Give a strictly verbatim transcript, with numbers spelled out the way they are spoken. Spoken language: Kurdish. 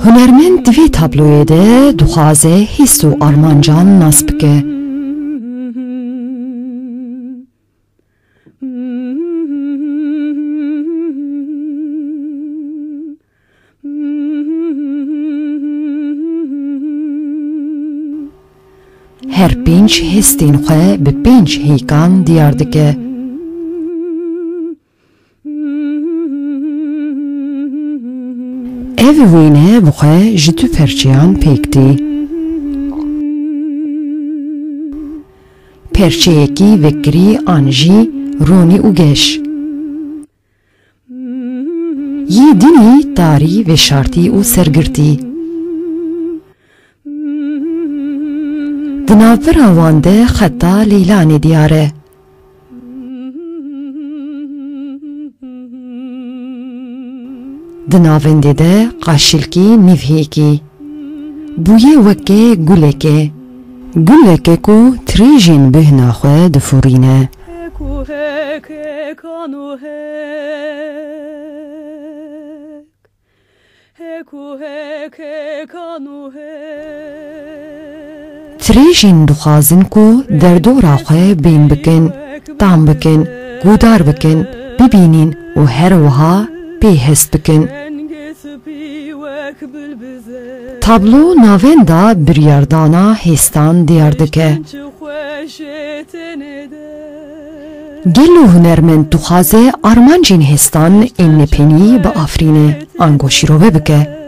Hunermend di vê tabloyê de dixwaze hîs û armancan nas bike. Her pênc hestên xwe bi pênc hêkan diyar dike. Ev wêne bi xwe ji du perçeyan pêk tê. Perçeyekî vekirî an jî ronî û geş. Yî dinî tarî, veşartî û sergirtî. Di navbera wan de xeta leylanê diyar e. Di navendê de qaşilkî nîvhêkî. Bûye weke guleke. Guleke ku tirêjên bêhna xwe difûrîne. Tirêjên dixwazin ku derdora xwe bên bikin, tam bikin, guhdar bikin, bibînin û her wiha pê hest bikin. Tablo navenda biryardana hêstan diyar dike. Gelo hunermend dixwaze armancên hêstan ên nepenî biafirîne, ango şîrove bike?